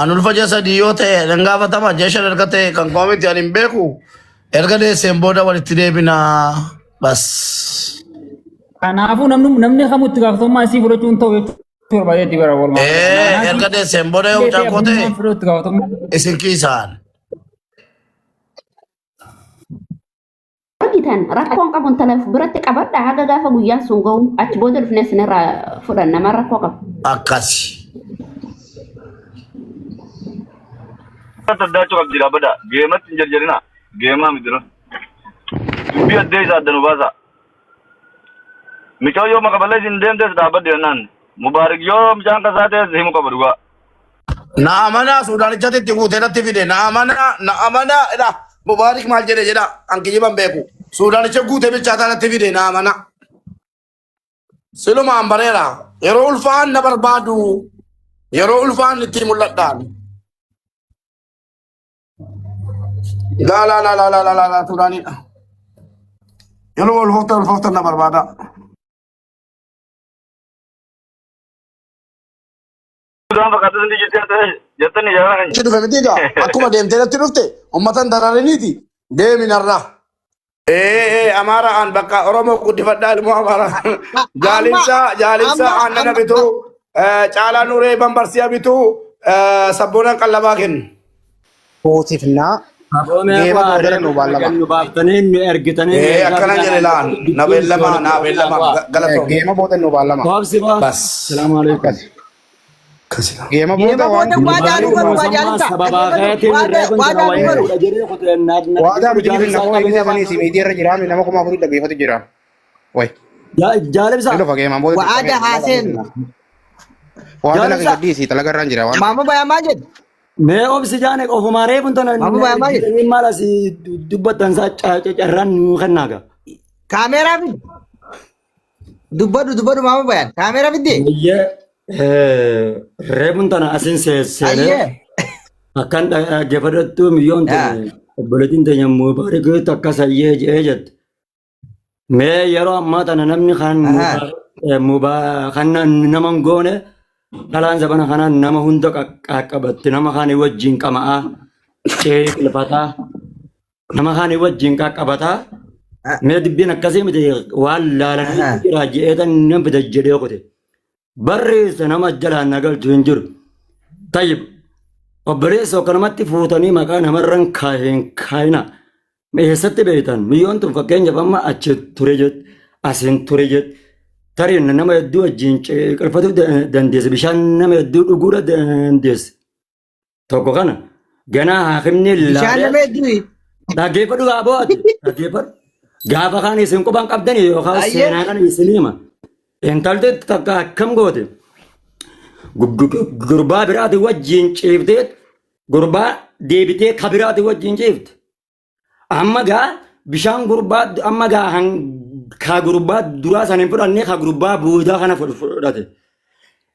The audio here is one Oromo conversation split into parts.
An ulfa ji'a 3 yoo ta'e nan gaafatama ji'a 5 erga ta'e kan koo miti ani hin beeku. Erga deesseen booda walitti deebina bas. Kanaafuu namni namni kamuu itti gaafatamummaa isii fudhachuu hin ta'u jechuu barbaadeetti bara walumaa galatti. Ee Maanaa erga deesseen booda yoo illee mucaan ta'e koo ta'e abbummaan fudhatu itti gaafatamummaa. isin kiisaan. Argitan rakkoon qabu intala of biratti qabadha haga gaafa guyyaan sun ga'u achi booda dhufnee isinirraa fudhanna maal rakkoo qaba. Akkasi. Addaachuu qabdi dhaabbata. Geematti hin jarjarina. Geemaa miti dura. Dubbii addee isaa adda nu baasa. Micaan yoo maqaballee isin deemtes dhaabbadde jennaan. Mubaarik yoo micaan kasaa ta'es himu qaba dhugaa. Na amanaa Suudaanichatti itti guutee natti fide. Na amanaa na amanaa jedha. Mubaarik maal jedhe jedha. An kijiban beeku. Suudaanicha guutee bilchaataa natti fide na amanaa. Siluma an bareera. Yeroo ulfaan na barbaadu. Yeroo ulfaan itti mul'adhaan. Laa laa laa laa laa laa laa laa Suudaanidha. Yeroo ulfooftan ulfooftan na barbaada. Sudaan fakkaatu sun jettee jettanii jaalala kan Achi dhufe miti egaa akkuma deemtee natti dhufte uummata hin darariniiti deemi narraa. Ee ee Amaara aan bakka Oromoo guddifadhaa ilmoo Amaara. Amma Jaalimsaa jaalimsaa amma aannana amma bituu caalaa nuree bambarsiya bituu sabboonaan qallabaa kennu. Fuutifnaa Aboomee geema waa boodara nu reefu baallama. nu baaftanii nu ergitanii Ee meeshaa akkana bitaa jedhe laan na dubbiin beellamaa walitti naa qabnaa beellamaa bu'aa. galatoom. Geema booda nu baallama. Koobsi baa. Bas. Salaamu alaikum. Akkasi. Geema booda Geema waan booda waadaa nu galu waa Musammaa jaalisa. sababaa Dhaggeeffadhu keetiin waadaa reefu waadaa jira nu wayii galu. fuudha jedhee kutee waadaa naaf nuti ni finna jaalibsaa koo qabinee eegisa waan sanii si miidiyaa irra jira nama 4000 dhaggeeffatu jira. Way. Jaalibsaa. Ni dhufa geemaan booda Waadaa dirqamee haa seennu. Waadaa lafa Jaalibsaa. gadhiisi talaga irraan jira waan. Maama bayaa maal jedhu? Mee obsi jaane ofumaa reefu tana Maama bayaa maal jedhu? ergitanii maal asii dubbattan isaa carraan nuu kennaaga. Kaameeraa fidi. Dubbadhu dubbadhu maama bayaan. Kaameeraa fiddi. Ayyee reefuun tana asin seenee Ayyee. akkan dhaggeeffattu miyyoon Yaa. tun obboleettiin teenya mubaarikii takka sayyee jedhee jette. Mee yeroo ammaa tana namni kan Ahaa. mubaa kan nama hin goone dhalaan zabana kanaa nama hunda qaqqabatti nama kaan wajjin qama'aa ceeqilfataa nama kaan wajjin qaqqabataa mee dubbiin akkasii miti waan laalanii Ahaa. jira je'eetan nan fida jedhee kute. Barreessa nama jalaan na galchu hin jiru. Tayyib obboleessa akkanumatti fuutanii maqaa namarran hin kaayina. Eessatti beektan miyyoon tun fakkeenyaaf amma achi ture jette asiin ture jette tarii nama hedduu wajjin qalfatuu dandeesse bishaan nama hedduu dhuguu dandeesse. Tokko kana ganaa haakimni Bishaan laalee nama hedduu. dhaggeeffadhu gaaboo ati dhaggeeffadhu. Gaafa kaan isin quban qabdanii yookaan Ayyee. seenaa kana isin hima. Intalti takka akkam goote gurbaa biraati wajjin ciiftee gurbaa deebitee ka biraati wajjin ciifte. Amma gaa bishaan gurbaa amma gaa ka gurbaa duraa sana hin fudhanne ka gurbaa boodaa kana fudhate.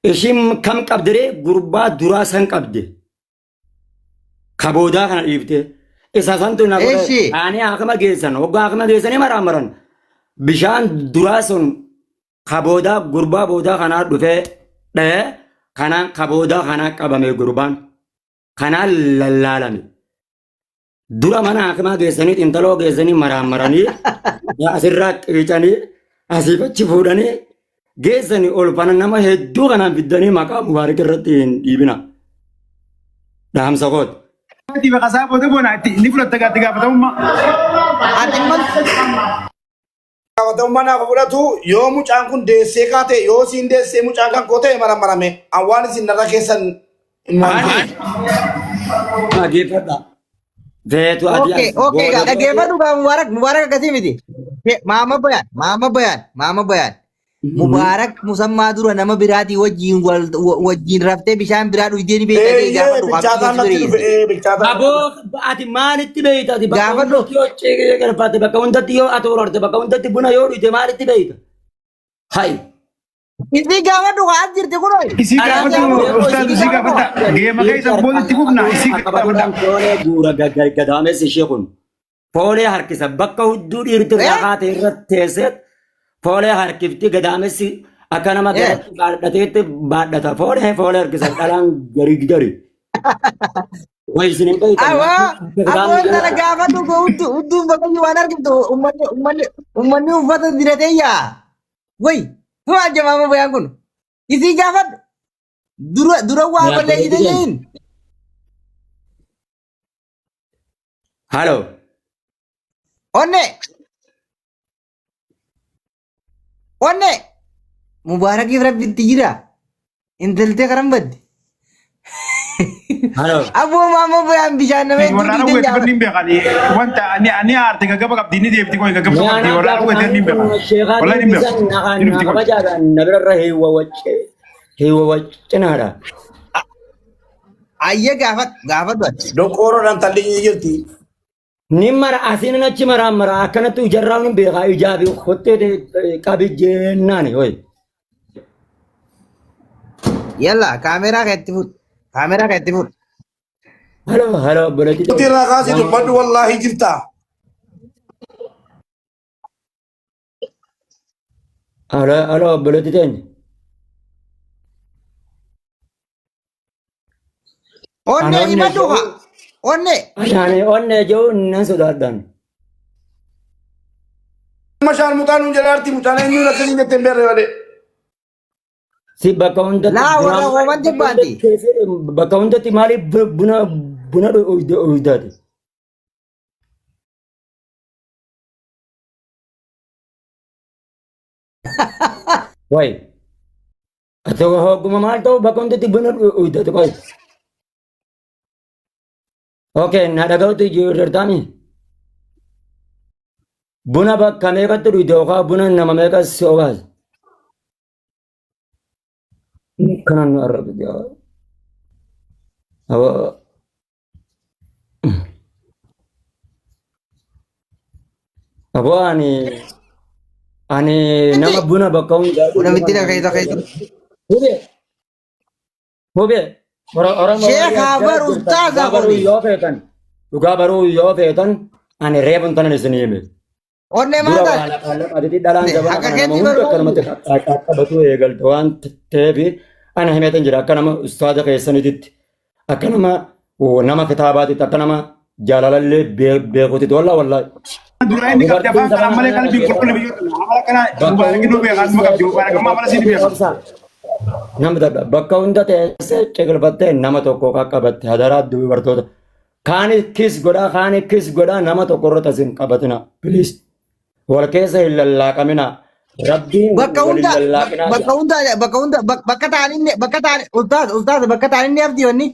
Ishiin kam qabdiree gurbaa duraa san qabde. Ka boodaa kana dhiifte. Isa santu na godhe. Eshi. Ani haakima geessan hoggaa haakima geessanii maraamaran bishaan duraa sun ka boodaa gurbaa boodaa kanaa dhufee dha'ee kanaan ka boodaa kanaa qabame gurbaan kanaan lallaalame. Dura mana hakimaa geessanii xintaloo geessanii maraammaranii asirraa qiicanii asiif achi fuudhanii geessanii ol fana nama hedduu kanaan fiddanii maqaa mubaarik irratti hin dhiibina. Dhaamsa kooti. Ati baqasaa booda boona itti ni fudhatta itti gaafatamummaa. Ati immoo Gaafatamummaa naaf fudhatu yoo mucaan kun deessee kaate yoo siin deessee mucaan kan koo ta'e marammarame an waan isin narra keessan hin waan Ani dhaggeeffadha. Feetu ati Okay, as okay, booda dhaggeeffadhu gaa Mubaarak, Mubaarak akkasii miti. Maama bayaan, maama bayaan, maama bayaan. Mubaarak musammaa dura nama biraatii wajjin wal wajjin raftee bishaan biraa dhugdee ni beekta jee Eeyyee gaafadhu kaa bilchaataan biyya natti si dhufe bira ee bilchaataan natti Aboo dhufe. ati maalitti beekta ati bakka Gaafadhu. hundatti yoo ceekee galfatte bakka hundatti yoo ati hororte bakka hundatti buna yoo dhugde maalitti beekta? Hayi. Isii gaafadhu kaa as jirti kunoo. Isii Kanaaf gaafadhu ustaaz isii gaafadha. Geema keessa booda itti fufna isii gaafadha. Qabaduudhaan foolee guura gadaamessi ishee kun. Foolee harkisa bakka hudduu dhiirti irraa Eh? kaate irra teessee foolee harkifti gadaamessi Akka nama Eh. garatti baadhateetti baadhata. Foolee foolee harkisa dhalaan gari gari. Way isin hin beektan. Awwa Akka aboo kitaabni intala jedhu. gaafadhu ko hudduu hudduun bakka waan argiftu ummanni ummanni ummanni uffata diratee yaa. Way maal jamaama bayaan kun isii gaafadhu dura dura waa Yaa balleessite obboleetti jehin. Halo. Onne onne Mubaarakiif rabbitti jira intaltee karan badde. Halo. Aboo maama bayaan bishaan nama hedduu Warraana dhiitan weetti jaafadhu. banni hin beekani. Wanta ani ani aarte gaggaba qabdi ni deebiti qoy gaggabsoo qabdi. Warraana weetti hin beekan. Wallahi hin beekan. Ni dhufti qoy. Hiwwawaccinaadha. Ayyee gaafadhu gaafadhu ati. Doqooroodhaan talli jirti. Ni mara asiin achi maraa mara akkanatti ijarraa hin beekaa ijaa fi kottee qabi jennaani hoy. Yalla kaameraa kan itti fuudhu. Kaameraa kan itti fuudhu. Halo halo obboleetti Nuti irraa kaasii dubbadhu wallaahi jirta. Halo halo obboleetti teenya. Onnee Ani onnee himadhu haa. jedhu Onnee. ani onnee jedhu nan sodaadhaan. Mashaan mucaan nuun jedhaa jirti mucaan eenyuun akkasiin jettee hin beekne malee. Si bakka hundatti Laa warra duraan hooman bakka jibbaanti. hundatti bakka hundatti maaliif buna buna dhuydaati? Wayi. Ati hogguma maal ta'u bakka hundatti buna dhuydaati qoy. Okay, na dhaga'utti jirtaami. Buna bakka meeqatti dhuyde yookaan buna nama meeqa si obaase? Kanan nu arrabde. Aboo ani ani nama buna bakka hundaa Buna dhugu mitti kana. keessa keessa. Hubee hubee Oromoo Sheekh warri haa as jala baru jirtan ustaaza dhugaa baruu kuni. yoo feetan dhugaa baruu yoo feetan ani reefun tanan isin hime. Onnee maal Dura taate? waa lafaan lafatti dhalaan jabana Akka kana nama keetti hunda barbaadu. akkanumatti qaqqabatu eegalte waan ta'eef ana himeetan jira akka nama ustaaza keessaniititti akka nama nama kitaabaatitti akka nama jaalalallee beekuutitti wallaa wallaa. Dura inni qabdi Dubartiin afaan kanaan zabana malee kana qalbiin qulqullina biyyoota. Amala kana bakka Mubaarak hunda nu beekan numa qabdi. Mubaarak amma amala siin beekan. teessee nama dadha bakka hunda teessee ciqilfattee nama tokko qaqqabatte hadaraa dubartoota. Kaani kis godhaa kaani kis godhaa nama tokko irratti as hin qabatina. Please. Wal keessa hin lallaaqamina. Rabbiin Bakka wal hin hunda lallaaqinaa bakka jedha. hunda bakka hunda bakka ta'aninne bakka ta'an ustaaz ustaaz bakka ta'aninne abdii wanni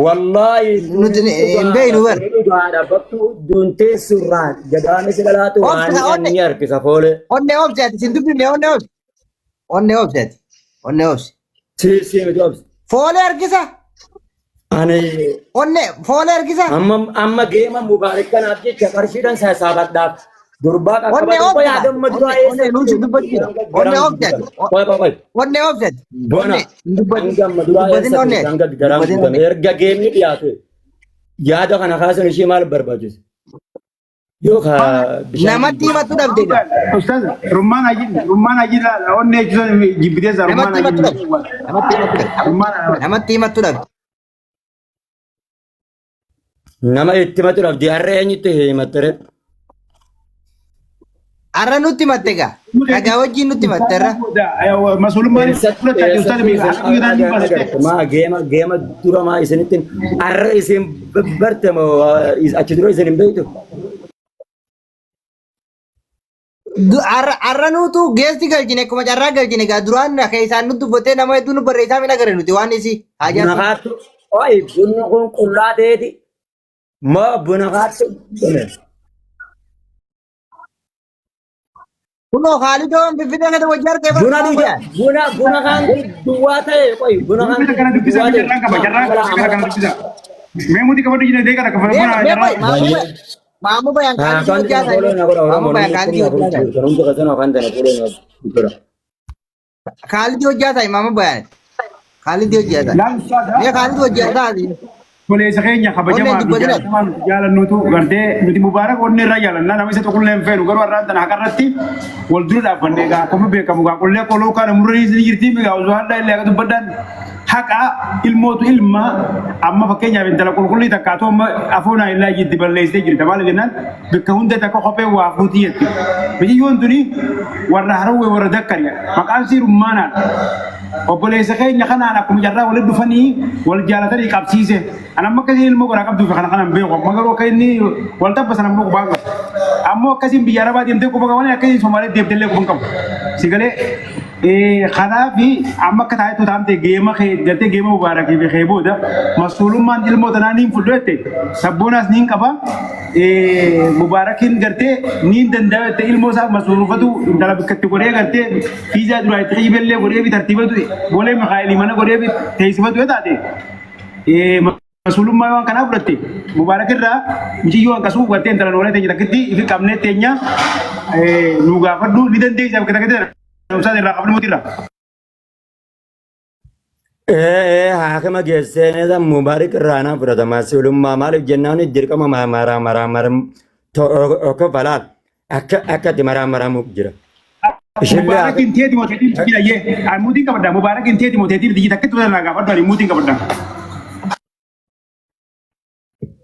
Wallaahi nuti hin beeknu dhugaadha bar. kun dhugaadha bakki hudduun teessurraan gadaamesi dhalaatu Obsa waan onne ni harkisa foolee. onne obse ati sin dubbifne onne obse onne obse ati onne obse. Si si miti obsi. Foolee harkisa Ani onne foolee harkisa amma amma geema mubaarak kanaaf jecha qarshiidhaan sassaabadhaaf durbaa onne qaqqabatu obse qoy hagamma duraa onne eessa onne nuti dubbachuu jira onne garaan obse ati guutame. Qoy qoy qoy. onne obse ati Bona onne hin dubbatin hanga amma duraa dubbatin eessa onne turte ati hanga garaan dubbatin guutame onne. erga geemni dhiyaate yaada kana kaasan ishee maal barbaachise yoo ka bishaan Namatti himatu dhabde gaa. Ustaaz rummaan ajin rummaan ajin laala onnee jechuun jibbiteessa rummaan Namatti ajin. himatu dhabde. Namatti himatu dhabde. Rummaan Namatti himatu dhabde. nama itti himatu dhabde har'a eenyutti himattere Har'a nutti himatte gaa. Ragaa wajjin nutti himatte har'a. Masuulummaan eessatti fudhataa eessatti ustaaz isin akka gitaan agarte maa geema geema dura maa isinitti har'a isin barte moo achi dura isin hin beektu Har'a nutu geessi galchine akkuma carraa galchine gaa duraan keessaan nu dubbatee nama hedduu nu barreessaa min agarre nuti waan isii buna haajaatti. kaattu oyi bunni kun qullaa ta'eeti moo buna kaattu dhume Kunoo Khaalidoon Finfinnee keessa wajjin argee Buna barbaadu dhuga godhan. buna buna kan duwwaa ta'e qoy buna kan Kana dubbisa duwwaa ta'e jarraan qaba jarraan amala qaba amala kana dubbisa. Mee muti qabadhu jina deeqa takka Mee buna mee qoy jarraan. maammoo bayan maammoo bayan kaalidii Afaan hojjaa tana fooloo ta'e na godha maammoo Oromoo bayan namni kaalidii kumni hojjaa afur ta'e jiru kan hundi keessan afaan tana fooloo na godha. kaalidii hojjaa ta'e maammoo bayan kaalidii hojjaa ta'e Laal ustaaza. mee kaalidii hojjaa ta'e. Obboleessa keenya kabajamaa Onneen fi dubbatina. jaalatamaa nuti jaalannutu gartee nuti Mubaarak onnee irraa jaalannaa nama isa tokkollee hin feenu garuu har'aan tana haqarratti wal dura dhaabbanne egaa akkuma beekamu egaa qollee qoloo kana murrii ni jirti egaa osoo hadhaa illee akka dubbadhaan haqa ilmootu ilma amma fakkeenyaaf intala qulqullii takkaatu amma afoonaa illaa jitti balleessitee jirta maal jennaan bakka hunda takka kophee waa fuutii jetti biyyoon tuni warra harawwee warra dakkariya maqaan sii rummaanaan obboleessa keenya kanaan akkuma carraa walitti dhufanii wal jaalatanii qabsiise. An amma akkasiin ilmoo garaa qabduuf kana kanan beeku. Amma garuu akka inni wal tabbasan ammoo qubaan qabu. Ammoo akkasiin biyya Arabaa deemtee quba qaban akkasiin Somaaliyaa deemtee illee quban qabu. Si galee kanaaf amma akka taa'etu taamte geema kee gartee geema mubaarakii fi kee booda masuulummaan ilmoo tanaa niin fudhu jette sabboonaas niin qaba. Mubaarakiin gartee niin danda'a jette ilmoo isaa masuulufatu intala bikkatti godhee gartee Fiizaa duraa itti kiyyibellee godhee fi tartiibatu boolee Mikaa'elii mana godhee fi teessifatu yoo taate masuulummaa waan kanaa fudhatte Mubaarak irraa muciyyoo hanqasuu gartee intala noolee teenya takkitti ifi qabnee teenya nu gaafadhu ni dandeessa bakka takkitti ta'umsaa irraa qabnu muti irraa. Ee haakima geessee san Mubaarak irraa naa fudhata masuulummaa maaliif jennaan dirqama maraa maraa maraa tokkoffalaal akka akka itti maraa maramuuf jira. Ishillee Mubaarak hin teeti moo teetiin jira yee. Ani muutiin qabadda. Mubaarak hin teeti moo teetiin biyyi takkitti irraa gaafadhu ani muutiin qabadda.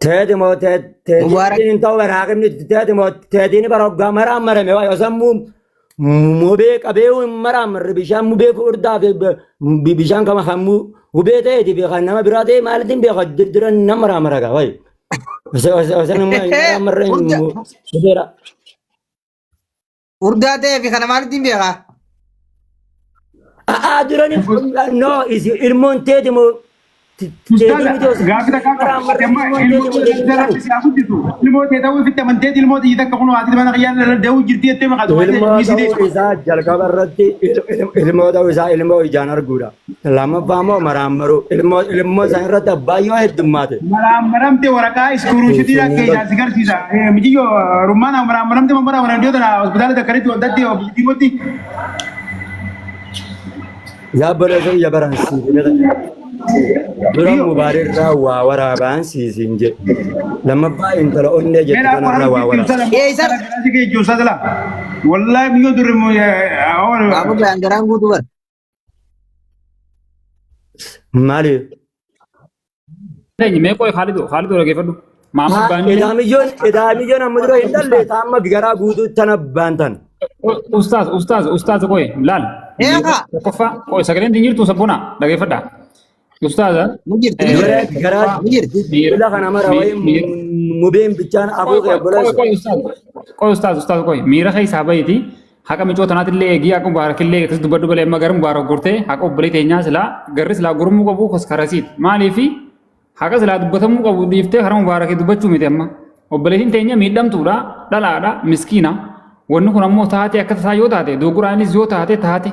Teeti moo Mubaarak. teetiin hin ta'u bara haakimni teeti moo teetiin bara hoggaa maraa marame waa yoo sammuu mubee qabee hin maraa marre bishaan mubee furdaa fi bishaan kama hammuu hubee ta'eeti fi kan nama biraa ta'e maalitti hin beeku dira nama maraa maragaa wayi. Osoo nama maraa marre hubeera. Urdaa ta'ee fi kana maalitti hin beekaa? A'aa durani no isi ilmoon teeti moo teetii miti osoo Gaaffii takka maraa qaba. marre Amma ilmoon ilmoo teeti moo teetii teetii ta'u. si guddisu. Ilmoo tee ta'uu ofitti amanteeti ilmoo tiyyi takka kunoo haati mana kiyyaan da'uu jirti jettee maqaa Ilmoo dubbatti ta'uu deessu. isaa jalqaba irratti ilmoo ta'uu isaa ilmoo ijaan arguudha. Lammaffaa immoo maraammaruu ilmoo ilmoo san irratti abbaa yoo heddummaate. Maraammaramte waraqaa iskuruushitii akka ijaan si garsiisa. Mijiyyoo rummaana maraammaramte maraammaramte dhiyoo tana hospitaala takkanitti wantatti ofiitti. Yaabbalee sun yabaran siif Dura mubaarirraa waa waraabaan siisiin jedhe. Lammaffaa intala onnee jettu kanarraa waa waraaba. Wallahi miyyoo durri Baaba bayaan garaan guutuu bara. Maali? Eenyu mee qoy Khaalidu Khaalidu dhaggeeffadhu. Maamud Baanillee Idaamiyyoon idaamiyyoon amma dura hin dhalle amma garaa guutuu tana baantan. Ustaaz ustaaz ustaaz qoy laal. Eegaa. Tokkoffaa qoy sagaleen hin jirtu sabbuna dhaggeeffadha. Ustaaza. Ni jirti. Ni Dura jirti. garaa Ni jirti. bila kana mara wayii mubeen bichaan Qoy afuu qoy kee qoy boleessu. qoy ustaaz qoy ustaaz ustaaz qoy miira keessaa bahiiti haqa micoo tanaatillee eegii haqa mubaarakillee akkas dubbadhu malee amma gara mubaarak gortee haqa obbolee teenyaa silaa garri silaa gurmuu qabu kaskarasiit maaliifi haqa silaa dubbatamuu qabu dhiiftee karaa mubaarakii dubbachuu miti amma obboleettiin teenya miidhamtuudha dhalaadha miskiina wanni kun ammoo taate akka tasaa yoo taate dogoggoraanis yoo taate taate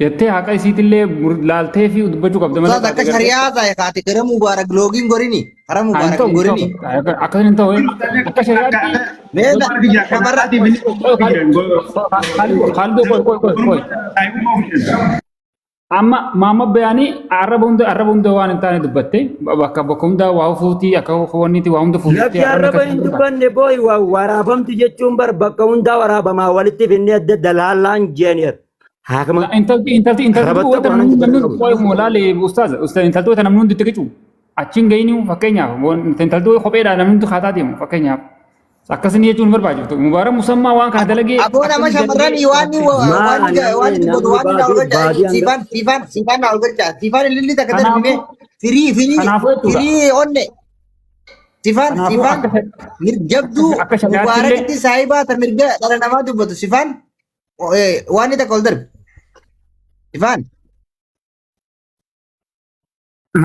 jettee haqa isiitillee laaltee fi dubbachuu qabda malee Ustaaz akka shari'aa ta'e kaate gara mubaarak loogiin gorini. Karaa Hin mubaarak ta'u hin gorini. akkas hin ta'u akka shari'aatti Mee shamarra Khaalidoo qoy qoy qoy qoy amma maama bayaanii arraba hunda waan hin taane dubbatte bakka bakka hunda waa fuutii akka wanniiti waa hunda fuutii Lafti arraba hin dubbanne booyi waraabamti jechuun bar bakka hundaa waraabamaa walitti finnee adda dalaalaan jeeniir. Haakama Intalti intalti intalti Rabatta wanta waan namni hin namni qabu. qoy laale ustaaz ustaaz intalti wanta namni hundi itti qicu achiin gahini fakkeenyaaf intalti kopheedhaa namni hundi kaataa deemu fakkeenyaaf akkasini jechuun hin barbaachiftu mubaarak musammaa waan kana dalagee Aboo nama akkasii shamarranii dalagee waan Maa waan waan namni dubbatu namni waan na baadii ol galcha baadii hanga siifaan siifaan siifaan na ol galcha siifaan ililli takka darbime kanaafuu firii firii kanaafuu jechuudha firii onne siifaan kanaafuu siifaan akka mirjabduu akka shari'aatti illee mubaarakitti saayibaa ta mirga dhala namaa dubbatu siifaan waan inni takka ol darbe siifaan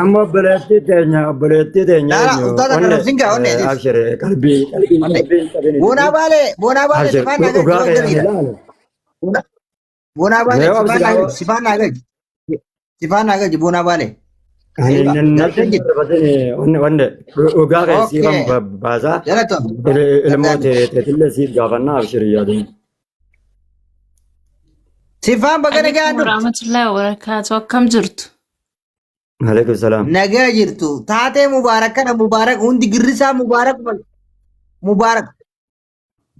amma obboleettii teenya Laala eenyu ustaaza onne kan singa onne abshir qalbii qalbii onne qalbii hin qabin boonaa baalee boonaa baalee abshir sifaan naa galchi dhugaa ol kee ani darbiidha laale. boonaa baalee Mee sifaan obsi naa gaafo galchi sifaan naa galchi sifaan naa galchi boonaa baalee ani aywa natti galcheen hin jirti darbatin onne onne dhugaa kee siifan okay baasaa jalatam ilmoo gaddaami teetillee siif gaafannaa abshir yaadin. sifaan baga Alaikum nagaan dhufte warahmatullahi wabarakatuh. Akkam jirtu? Alaikum salaam. Nagaa jirtu. Taatee Mubaarak kana Mubaarak hundi girrisaa Mubaarak Mubaarak.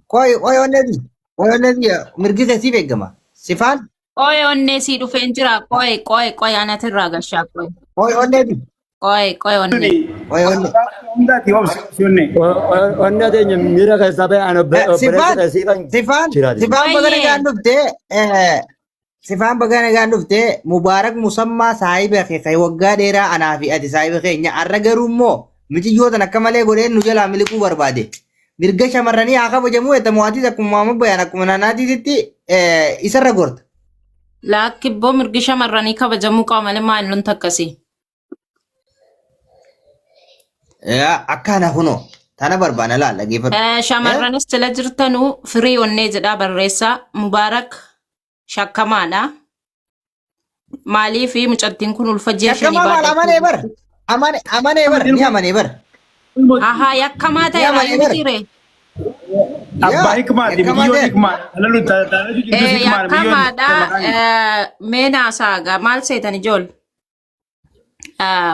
Qoy qoy onneeti. Qoy onneeti mirgi kee siif eegama. Sifaan Qoy onnee sii dhufeen jira. Qoy qoy qoy anatirraa gashaa qoy. qoy onneeti. Qoy qoy onnee. Qoy onne. Hundaati obsi onne. Onnee teenya miira keessaa ba'e ana obboleessa Sifaan keessiifan Sifaan jiraati. Sifaan baga Wayyee. nagaan dhuftee Sifaan baga nagaan dhuftee Mubaarak Musammaa saahiba kee kan waggaa dheeraa anaa fi ati saahiba keenya arra garuu immoo miciyyoo tan akka malee godheen nu jalaa miliquu barbaade. Mirga shamarranii haa kabajamuu jetta mo'aatiis akkuma Muhammad Bayaan akkuma naanaatiititti isarra gorta. Laakkibboo mirgi shamarranii kabajamuu qaba malee maal lolta akkasii. Yaa, Akkana kunoo tana barbaana laal dhageeffadhu. Shamarranis jala jirtanuu firii onnee jedhaa barreessaa. Mubaarak shakkamaadha. Maaliif mucattiin kun ulfa ji'a shanii Shakkamaa maal amanee baadhattee bar amane amanee bar ni amanee bar Ahaa yakkamaa ni ta'eera amanee bar mitiire. Abbaa yaa hikmaati yakkamaa biyyoon ta'e. hikmaa. Dhalalu dhalalu jirtus hikmaa biyyoon Yakkamaadha. Mee naasaagaa maal seetan ijool?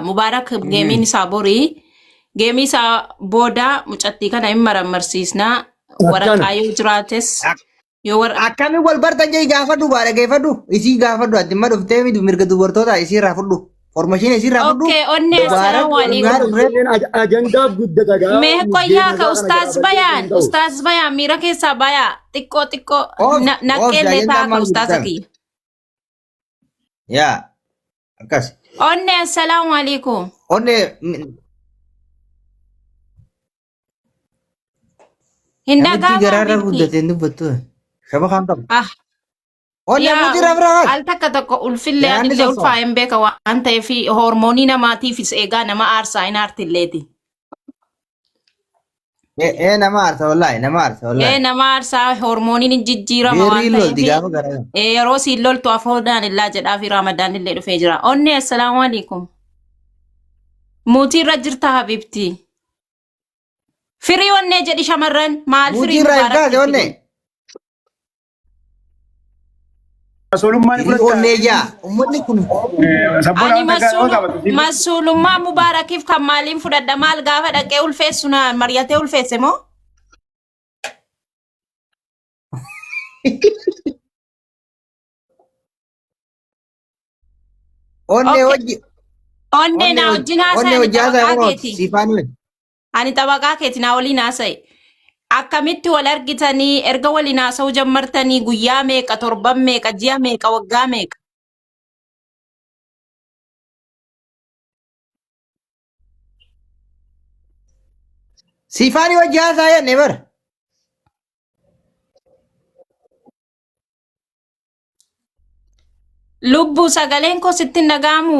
Mubaarak geemiin isaa borii. Geemii isaa booda mucattii kana hin marammarsiisnaa. Akkana. Waraqaa yoo jiraates yoo warra Akkamiin wal bartan jee gaafadhu baadha geeffadhu isii gaafadhu ati imma dhuftee miti mirga dubartoota isii irraa fudhu formashiin isii irraa fudhu Okay, onnee Mubaarak assalaamu dhugaa alaikum. dhufee Ajandaa guddata gaa Mee qoyyaa geema ka isaa kana ustaaz jalaa balleessuun bayaan hin ta'u. ustaaz bayaan miira keessaa bayaa xiqqoo xiqqoo of of naqqeellee ajandaa ta'a ka maal ustaaza guddatame kiyya. yaa akkas Onnee assalaamu alaikum. onne Hin namichi dhaga'amaa garaarra bifti. guddate hin dubbattu shaba kan qabu Ah onne yaa muti rafraas al takka tokko ulfillee yaanni anillee sossoba ulfaa hin beeka waan ta'eef hormoonii namaatiifis eegaa nama aarsaa hin aartilleeti. ee nama aarsa wallaahi nama aarsa Ee wallaahi nama aarsaa hormooniin hin jijjiirama waan beerrii lolti ta'eef gaafa garaa yeroo siin loltu afoodhaan illaa jedhaa fi raamadaan illee dhufee jira. Onnee assalaamu alaikum. Muutii irra jirta habibti. Firii onnee jedhi shamarran maal muutii firii irraa hin mubaarak kaase jetti onne kun. Rasuulummaan firii fudhatta. onnee jaa ummanni kun Sabboon Ani waan takka yoo qabatu. masuulummaa mubaarakiif kan maaliin fudhadha maal gaafa dhaqee ulfeessu na mari'atee ulfeesse moo? Onnee Okay. hojii Onnee onnee naa hojii wajjin haasa'e onnee ani hojii haasa'e xabaqaa kunoo keeti. siifaan hime. Ani xabaqaa keeti naa waliin haasa'e. Akkamitti wal argitanii erga waliin haasa'uu jammartanii guyyaa meeqa torban meeqa ji'a meeqa waggaa meeqa? Siifaan hojii haasa'e jennee bara. Lubbuu sagaleen koo sitti hin dhaga'amu?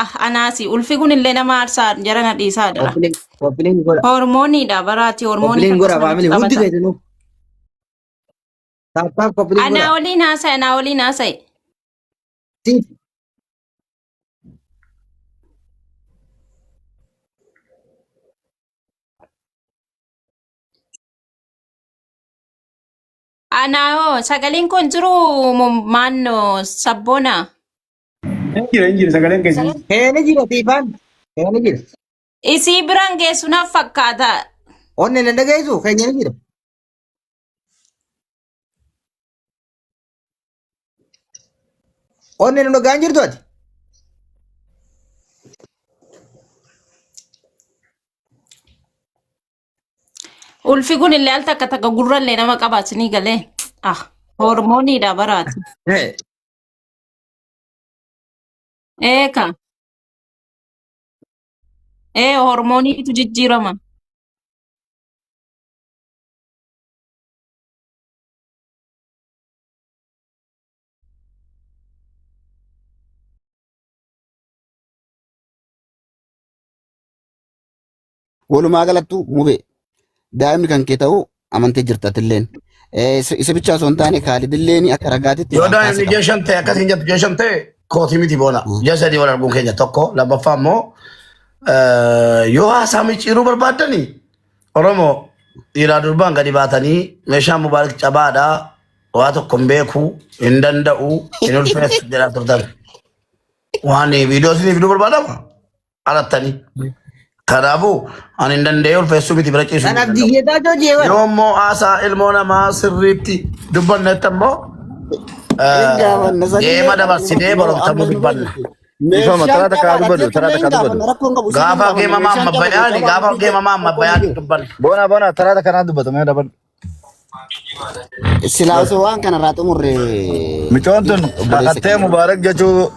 Ah anaasi ulfi kun illee nama aarsaa jara na dhiisaa dha. Koppiliin koppiliin godha. Hormooniidha baraati hormoonii Koppiliin godha akkasuma faamilii nutti hundi taphata. keessanuu. Taap taap koppiliin Anaa godha. waliin haasa'e anaa waliin haasa'e. Siif Anaa hoo sagaleen kun jiru maannoo sabboona. Hin jira hin jira sagaleen keessan. keeni jira siifaan keeni jira. Isii biraan geessu naaf fakkaata. Onnee na dhageessu keenya ni jira. Onnee nu dhagaan jirtu ati. Ulfi kun illee al takka takka gurrallee nama qabaatanii galee. Ah, hormooniidha baraati. Eeka. Ee, hormooniitu jijjiirama. Walumaa galattu mube daa'imni kan kee ta'uu amantee jirta atilleen. Isa bichaa osoo hin taane Kaalidilleen akka ragaatitti Yoo waan kaase daa'imni qaba. ji'a shan ta'e akkasiin jettu ji'a shan ta'e kootii miti boona. Ji'a sadii wal arguun keenya tokko lammaffaa immoo yoo haasaa micciiruu barbaaddani Oromoo dhiiraa durbaan gadi baatanii meeshaan mubaarak cabaadha waa tokko hin beeku hin danda'u hin ulfeessu jedhaa turtan. Waan viidiyoo isinii fiduu barbaadama alattanii. Kanaafuu ani hin danda'ee ulfeessuu miti bira ciisuu hin Kanaaf danda'u. diyyeetaa joojii bara. Yoo immoo haasaa ilmoo namaa sirriitti dubbannetti ammoo Hin gaafanna sanillee geema dabarsinee amma baromtamuu nu dubbanna. jirti. Ifama Meeshaan taraa takkaa cabaadha dubbatu taraa jechuun hin takkaa gaafanna dubbatu. rakkoon qabu isin hin Gaafa gaafanna geema meeshaan maamma caba bayaani cabaa gaafa miti geema maamma rakkoon bayaani jiru. dubbanna. Bona bona taraa takkaa dubbatu mee dabal. Silaa osoo waan kanarraa xumurre Micoon tun obboleessa baqattee keenya. Mubaarak jechuu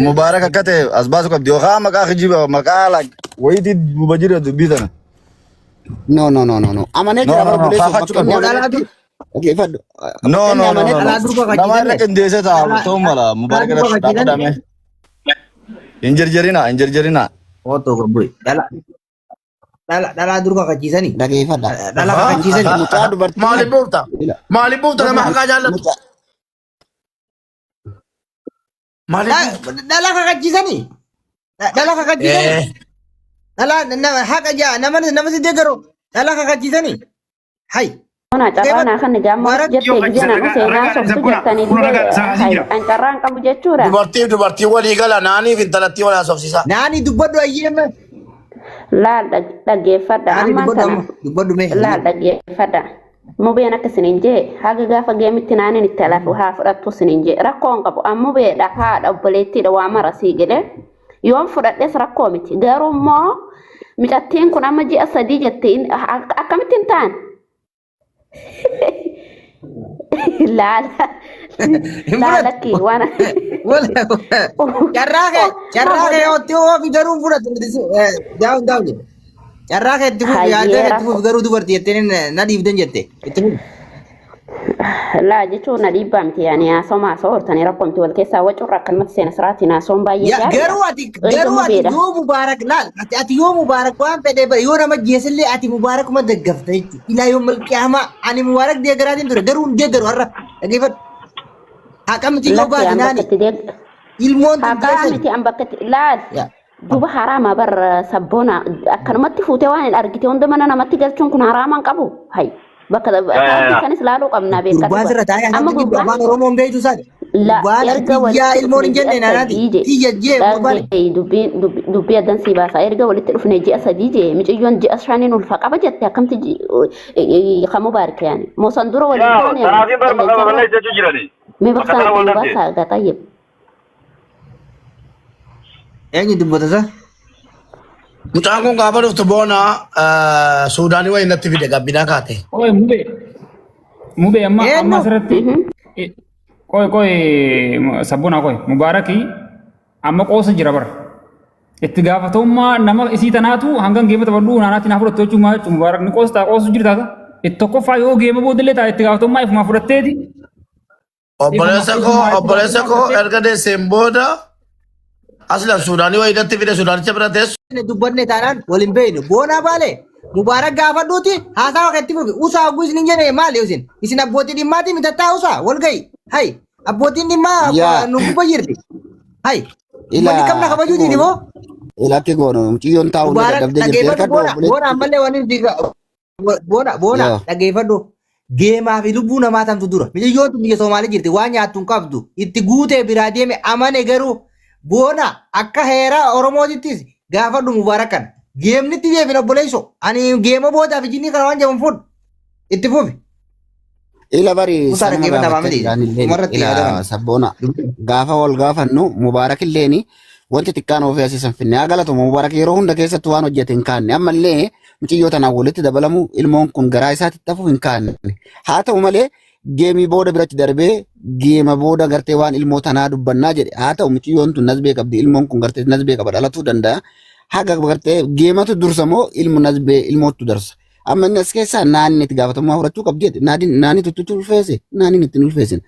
Mubaarak akka ta'e as baasu qabdi yookaan maqaa kijiba maqaa like wayitii duuba jira dubbii tana. No no no no no. Amanee No jira no bara no obboleessa faafachuu bakka inni qabdi. Dhalaa amanetti dur dhaggeeffadhu. No Bakka inni no no no amanetti no. dhalaa durba Nama irra kachiisanne. qindeessee taa'u Dhalaa ta'uu mala dhalaa Mubaarak durba irratti kachiisanne. dhaabbatame. Hin jarjarina hin jarjarina. Otoo gobbu'i. Dhala dhala dhalaa durba kachiisanii. dhaggeeffadha. Dhala kakachiisanii. Mucaa dubartii Maaliif buufta? ila Maaliif buufta nama haqaa jaallatu? mucaa Maaliif buufta? Dhala kakachiisanii. Dhala kakachiisanii. Dhala nama haqa jaa nama nama si deeggaru. Dhala kakachiisanii. Hay. Ona carraa naa kan gaamma Mubaarak jettee gisee naa seenaa softu jettanii dide an carraan qabu jechuudha. Dubartiif dubartii walii gala naaniif intalattii wal haasofsiisa. Naani dubbadhu ayyeema. Laal dhaggeeffadha Naani ammaan dubbadhu tana amma dubbadhu mee. laal dhaggeeffadha. Mubeen akka isiniin jee haga gaafa geemitti naaniin itti alafu haa fudhattu isiniin jee rakkoo hin qabu an mubeedha haadha obboleettiidha waa mara sii jedhe yoon fudhadhes rakkoo miti garuu immoo micattiin kun amma ji'a 3 jette akkamitti hin ta'an laala Hin laalakki fudhattu. waan Carraa kee carraa kee ootti oofi garuu hin fudhattu. Daawun daawun jedhe. Carraa kee itti fufi hayyee yaaddaa kee itti rakkoo fufi garuu dubartii jettee na dhiifden jette. Itti fufi. Laa jechuun na dhiibbaa miti yaani haasoma haasoo hortanii rakkoo miti wal keessaa wacurra akkanumatti seena siraatiin haasoon baay'ee Ya, gaariidha. garuu ati Erga garuu ati mubeedha. yoo mubaarak laal ati ati yoo mubaarak waan fedhe bara yoo nama jeesillee ati mubaarakuma deggafta jechuudha. Ilaa yoo malqiyaamaa ani mubaarak deeggaraatiin ture garuu hin deeggaru har'a dhaggeeffadhu. Haqa miti yoo Lakki baate an bakka naani itti deeg ilmoon tun haqaa jeesan. miti an bakka itti laal Ya. duba haraama bar sabboona akkanumatti fuutee waan hin argite hunda mana namatti galchuun kun haraama hin qabu. Hay bakka taa'utti sanis laaluu qabnaa beekadhu Gurbaan bar. sirra taa'ee Amma anatti jibbu gurbaan afaan Oromoo hin beektu isaati. La Gurbaan erga tiyyaa walitti ilmoon dhufne hin ji'a jenne naanaati. 3 jee Tiyya jee gurbaan. dhaggeeffadhu dubbii dubbii addan sii baasa erga walitti dhufne ji'a 3 jee miciyyoon ji'a 5n ulfa qaba jette akkamti kan mubaarik yaani moo san dura waliin Yaa, taane yaani tanaafin bar maqaa qilleensarra babal'aa jechuu jirani. mee Bakka bakka tana wal sana dhabde. baasaa gaa xayyib Eenyu dubbata isa? Mucaan kun gaafa dhuftu boona Suudaanii wayii natti fide gabbinaa kaate. Qoy mubee mubee amma amma Eenyu? asirratti qoy qoy sabboonaa qoy mubaarakii amma qoosa jira bara. Itti gaafatamummaa nama isii tanaatu hangan geema taphadhu naanaatti naa fudhattu jechuun maal jechuun mubaarak ni qoostaa qoosu jirta. Itti tokkoffaa yoo geema boodallee ta'a itti gaafatamummaa ifumaa fudhatteeti. Obboleessa Ifuma koo ifumaa itti obboleessa gaafatamummaa koo fudhattee. erga deesseen booda aslan Suudaanii wayii natti fide Suudaanicha bira teessu. Dubbanne taanaan wal hin beeknu. Boonaa baale Mubaarak gaafadhuuti haasawa keetti fufi. Usaa hogguu isin hin jenne maali isin? Isin abbootii dhimmaati mitattaa usaa wal ga'i. Hay abbootiin dhimmaa Yaa nu gubba jirti. Hay ila uummanni kam na akki kabajuutiin goonu immoo ila akki goonu mucayyoon taa'uu illee Mubaarak dadhabdee jirti dhaggeeffadhu erkadhu boona boona obboleetti ammallee waan inni boona boona yaa dhaggeeffadhu geemaa fi lubbuu namaa tamtu dura miciyyoon tun biyya Soomaalee jirti waan nyaattu hin qabdu itti guutee biraa deeme amane garuu boona akka heera Oromootittis gaafadhu Mubaarak kana geemnitti deebin obboleesso ani geema boodaa fi jinnii kana waan jedhamu fudhu itti fufi. Ila bari Musaa sanuma dhaggeeffadha gaafachaa maamili jiraan illeen dhumarratti ila yaada kana. sabboona gaafa wal gaafannu mubaarak illeen wanti xiqqaan ofii asii san finne haa galatoomu mubaarak yeroo hunda keessatti waan hojjete hin kaanne ammallee mucayyoo tanaan walitti dabalamu ilmoon kun garaa isaatti tafu hin kaanne haa ta'u malee geemii booda biratti darbee geema booda gartee waan ilmoo tanaa dubbannaa jedhe haa ta'u mucayyoon tun nasbee qabdi ilmoon kun gartee nasbee qaba dhalatuu danda'a haga gartee geematu dursa moo ilmu nasbee ilmoottu darsa Amma inni as keessaa naanni itti gaafatamummaa fudhachuu qabdi jedhe. Naaniin naanii tuttuutti ulfeesse. Naaniin itti hin ulfeessin.